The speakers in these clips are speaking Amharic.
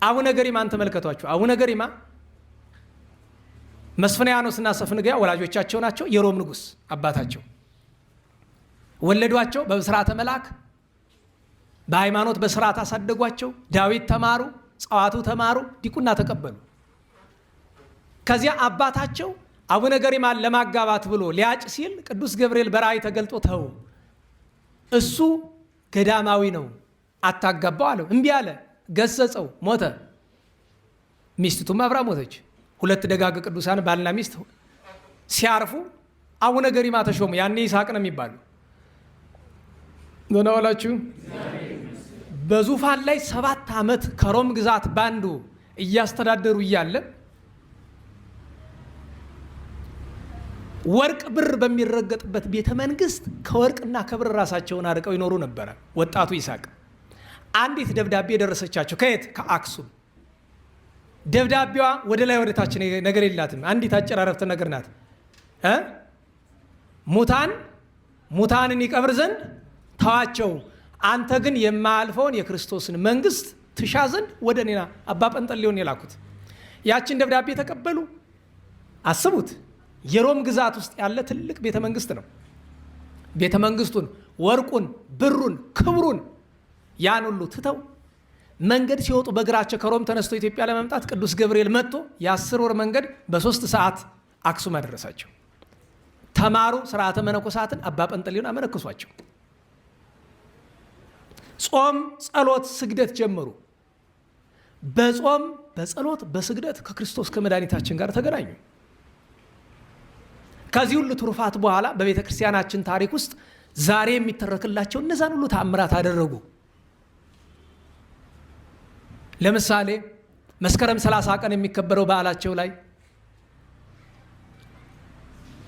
አቡነ ገሪማን ተመልከቷቸው። አቡነ ገሪማ መስፍንያኖስና ሰፍንግያ ወላጆቻቸው ናቸው። የሮም ንጉስ አባታቸው ወለዷቸው። በብስራተ መልአክ በሃይማኖት በስርዓት አሳደጓቸው። ዳዊት ተማሩ፣ ጸዋቱ ተማሩ፣ ዲቁና ተቀበሉ። ከዚያ አባታቸው አቡነ ገሪማን ለማጋባት ብሎ ሊያጭ ሲል ቅዱስ ገብርኤል በራእይ ተገልጦ ተው፣ እሱ ገዳማዊ ነው አታጋባው አለው። እምቢ አለ፣ ገሰጸው፣ ሞተ። ሚስቱም አብራ ሞተች። ሁለት ደጋግ ቅዱሳን ባልና ሚስት ሲያርፉ አቡነ ገሪማ ተሾሙ። ያኔ ይስሐቅ ነው የሚባሉ። ደህና ዋላችሁ። በዙፋን ላይ 7 ዓመት ከሮም ግዛት ባንዱ እያስተዳደሩ እያለ ወርቅ ብር በሚረገጥበት ቤተ መንግስት ከወርቅና ከብር ራሳቸውን አርቀው ይኖሩ ነበረ። ወጣቱ ይስሐቅ አንዲት ደብዳቤ ደረሰቻቸው። ከየት? ከአክሱም። ደብዳቤዋ ወደ ላይ ወደ ታች ነገር የላትም። አንዲት አጭር አረፍተ ነገር ናት። ሙታን ሙታንን ይቀብር ዘንድ ተዋቸው፣ አንተ ግን የማያልፈውን የክርስቶስን መንግስት ትሻ ዘንድ ወደ እኔና አባ ጰንጠሌዎን የላኩት። ያችን ደብዳቤ ተቀበሉ። አስቡት፣ የሮም ግዛት ውስጥ ያለ ትልቅ ቤተ መንግስት ነው። ቤተ መንግስቱን፣ ወርቁን፣ ብሩን፣ ክብሩን ያን ሁሉ ትተው መንገድ ሲወጡ በእግራቸው ከሮም ተነስቶ ኢትዮጵያ ለመምጣት ቅዱስ ገብርኤል መጥቶ የ10 ወር መንገድ በ3 ሰዓት አክሱም አደረሳቸው። ተማሩ፣ ስርዓተ መነኮሳትን አባ ጰንጠሌዎን አመነከሷቸው። ጾም፣ ጸሎት፣ ስግደት ጀመሩ። በጾም በጸሎት በስግደት ከክርስቶስ ከመድኃኒታችን ጋር ተገናኙ። ከዚህ ሁሉ ትሩፋት በኋላ በቤተ ክርስቲያናችን ታሪክ ውስጥ ዛሬ የሚተረክላቸው እነዛን ሁሉ ተአምራት አደረጉ። ለምሳሌ መስከረም 30 ቀን የሚከበረው በዓላቸው ላይ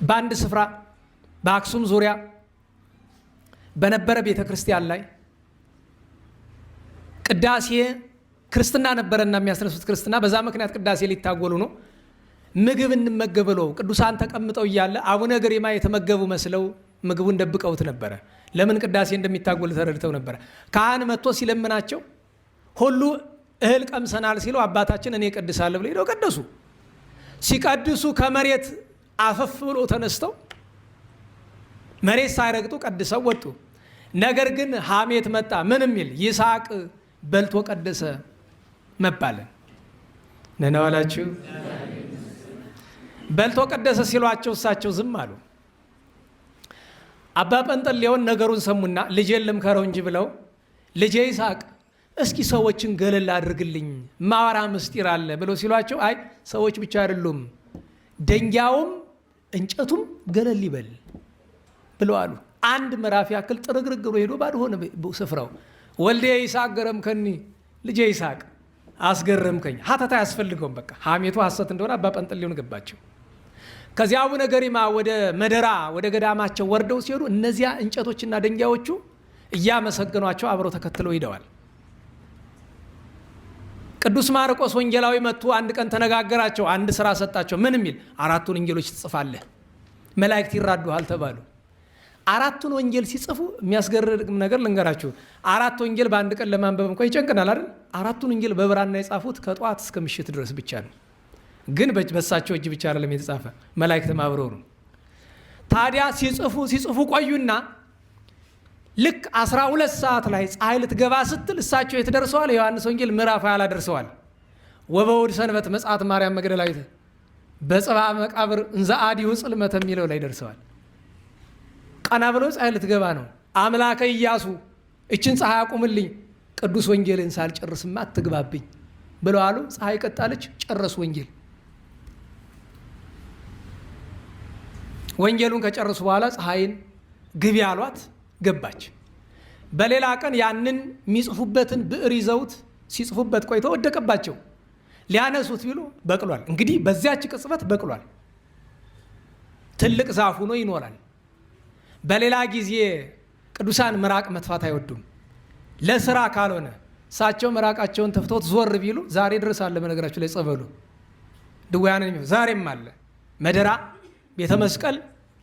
በአንድ ስፍራ በአክሱም ዙሪያ በነበረ ቤተ ክርስቲያን ላይ ቅዳሴ ክርስትና ነበረና የሚያስነሱት ክርስትና፣ በዛ ምክንያት ቅዳሴ ሊታጎሉ ነው። ምግብ እንመገብ ብለው ቅዱሳን ተቀምጠው እያለ አቡነ ገሪማ የተመገቡ መስለው ምግቡን ደብቀውት ነበረ። ለምን ቅዳሴ እንደሚታጎል ተረድተው ነበረ። ካህን መጥቶ ሲለምናቸው ሁሉ እህል ቀምሰናል ሲሉ አባታችን እኔ እቀድሳለሁ ብለው ሄደው ቀደሱ። ሲቀድሱ ከመሬት አፈፍ ብሎ ተነስተው መሬት ሳይረግጡ ቀድሰው ወጡ። ነገር ግን ሐሜት መጣ። ምን የሚል? ይስሐቅ በልቶ ቀደሰ መባል። ደህና ዋላችሁ። በልቶ ቀደሰ ሲሏቸው እሳቸው ዝም አሉ። አባ ጰንጠሌዎን ነገሩን ሰሙና ልጄን ልምከረው እንጂ ብለው ልጄ ይስሐቅ እስኪ ሰዎችን ገለል አድርግልኝ ማወራ ምስጢር አለ ብለው ሲሏቸው፣ አይ ሰዎች ብቻ አይደሉም ደንጊያውም እንጨቱም ገለል ይበል ብለው አሉ። አንድ ምዕራፍ ያክል ጥርግርግ ብሎ ሄዶ ባዶ ሆነ ስፍራው። ወልዴ ይስሐቅ ገረምከኒ፣ ልጄ ይስሐቅ አስገረምከኝ። ሀተታ አያስፈልገውም። በቃ ሐሜቱ ሐሰት እንደሆነ አባ ጰንጠሌዎን ገባቸው። ከዚያ አቡነ ገሪማ ወደ መደራ ወደ ገዳማቸው ወርደው ሲሄዱ እነዚያ እንጨቶችና ደንጊያዎቹ እያመሰገኗቸው አብረው ተከትለው ሄደዋል። ቅዱስ ማርቆስ ወንጌላዊ መጥቶ አንድ ቀን ተነጋገራቸው። አንድ ስራ ሰጣቸው። ምን የሚል? 4ቱን ወንጌሎች ትጽፋለህ፣ መላእክት ይራዱሃል ተባሉ። 4ቱን ወንጌል ሲጽፉ የሚያስገርም ነገር ልንገራችሁ። 4 ወንጌል በአንድ ቀን ለማንበብ እንኳን ይጨንቀናል አይደል? 4ቱን ወንጌል በብራና የጻፉት ከጧት እስከ ምሽት ድረስ ብቻ ነው። ግን በሳቸው እጅ ብቻ አይደለም የተጻፈ፣ መላእክትም አብረው ነው። ታዲያ ሲጽፉ ሲጽፉ ቆዩና ልክ 12 ሰዓት ላይ ፀሐይ ልትገባ ስትል እሳቸው የት ደርሰዋል? የዮሐንስ ወንጌል ምዕራፍ 20 ላይ ደርሰዋል። ወበውድ ሰንበት መጽአት ማርያም መግደላዊት በጽባ መቃብር እንዘ አዲሁ ጽልመተ የሚለው ላይ ደርሰዋል። ቀና ብለው ፀሐይ ልትገባ ነው። አምላከ ኢያሱ እችን ፀሐይ አቁምልኝ፣ ቅዱስ ወንጌልን ሳልጨርስማ አትግባብኝ ብለው አሉ። ፀሐይ ቀጣለች፣ ጨረሱ ወንጌል። ወንጌሉን ከጨረሱ በኋላ ፀሐይን ግቢ አሏት፣ ገባች። በሌላ ቀን ያንን የሚጽፉበትን ብዕር ይዘውት ሲጽፉበት ቆይተው ወደቀባቸው። ሊያነሱት ቢሉ በቅሏል። እንግዲህ በዚያች ቅጽበት በቅሏል። ትልቅ ዛፍ ሆኖ ይኖራል። በሌላ ጊዜ ቅዱሳን ምራቅ መጥፋት አይወዱም፣ ለስራ ካልሆነ። እሳቸው ምራቃቸውን ተፍተውት ዞር ቢሉ ዛሬ ድረስ አለ። በነገራችሁ ላይ ጸበሉ ድውያንን የሚፈውስ ዛሬም አለ። መደራ ቤተ መስቀል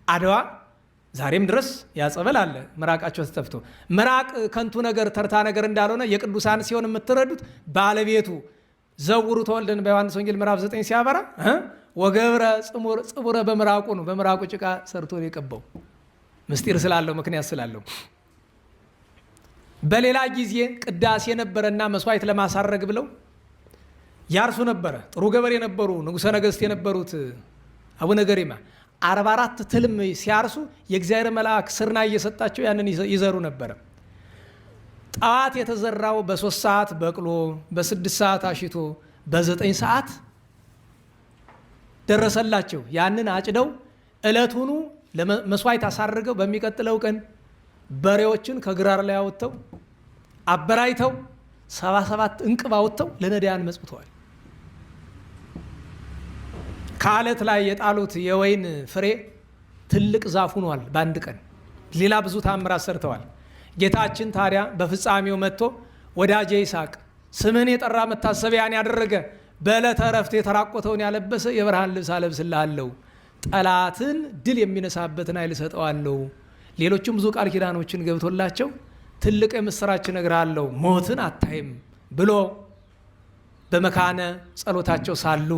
አድዋ ዛሬም ድረስ ያ ጸበል አለ። ምራቃቸው ተተፍቶ ምራቅ ከንቱ ነገር ተርታ ነገር እንዳልሆነ የቅዱሳን ሲሆን የምትረዱት ባለቤቱ ዘውሩ ተወልደን በዮሐንስ ወንጌል ምዕራፍ 9 ሲያበራ ወገብረ ጽቡረ በምራቁ ነው። በምራቁ ጭቃ ሰርቶ የቀባው ምስጢር ስላለው ምክንያት ስላለው። በሌላ ጊዜ ቅዳሴ ነበረና መስዋዕት ለማሳረግ ብለው ያርሱ ነበረ። ጥሩ ገበሬ ነበሩ። ንጉሠ ነገሥት የነበሩት አቡነ ገሪማ 44 ትልም ሲያርሱ የእግዚአብሔር መልአክ ስርና እየሰጣቸው ያንን ይዘሩ ነበረ። ጠዋት የተዘራው በ3 ሰዓት በቅሎ በ6 ሰዓት አሽቶ በ9 ሰዓት ደረሰላቸው። ያንን አጭደው ዕለቱኑ ለመስዋዕት አሳርገው በሚቀጥለው ቀን በሬዎችን ከግራር ላይ አወጥተው አበራይተው 77 እንቅብ አወጥተው ለነዳያን መጽውተዋል። ከአለት ላይ የጣሉት የወይን ፍሬ ትልቅ ዛፍ ሆኗል በአንድ ቀን። ሌላ ብዙ ታምራት ሰርተዋል። ጌታችን ታዲያ በፍጻሜው መጥቶ ወዳጄ ይስሐቅ ስምህን የጠራ መታሰቢያን ያደረገ በዕለተ ዕረፍት የተራቆተውን ያለበሰ የብርሃን ልብስ አለብስልሃለሁ፣ ጠላትን ድል የሚነሳበትን ኃይል እሰጠዋለሁ። ሌሎችም ብዙ ቃል ኪዳኖችን ገብቶላቸው ትልቅ የምስራች እነግርሃለሁ፣ ሞትን አታይም ብሎ በመካነ ጸሎታቸው ሳሉ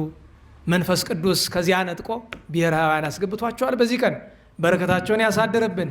መንፈስ ቅዱስ ከዚያ ነጥቆ ብሔረ ሕያዋን አስገብቷቸዋል። በዚህ ቀን በረከታቸውን ያሳድርብን።